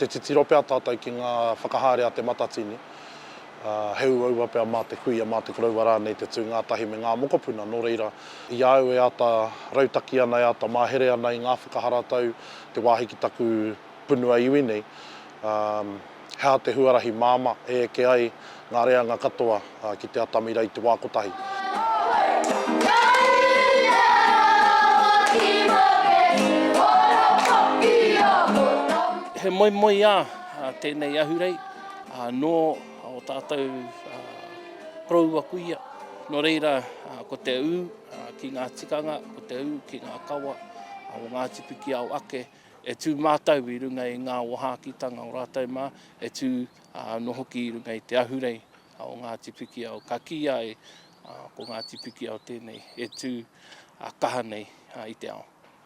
te titiro pea tātou ki ngā whakahaere a Te Matatini, he uaua pea mā te kuia, mā te koroua rānei te tū ngātahi me ngā mokopuna. Nō reira, i a au e āta rautaki ana, e āta mahere ana i ngā whakaharatau, te wāhi ki taku punua iwi nei, he aha te huarahi māmā e eke ai ngā reanga katoa ki te atamira i te wā kotahi. He moemoeā tēnei ahurei nō ō tātou koroua kuia. Nō reira, ko te ū ki ngā tikanga, ko te ū ki ngā kawa o Ngāti Pikiao ake, E tū mātou i runga i ngā ōhākitanga o rātou mā, e tū anō hoki i runga i te ahurei o Ngāti Pikiao. Ka kīia ai ko Ngāti Pikiao tēnei e tū kaha nei i te ao.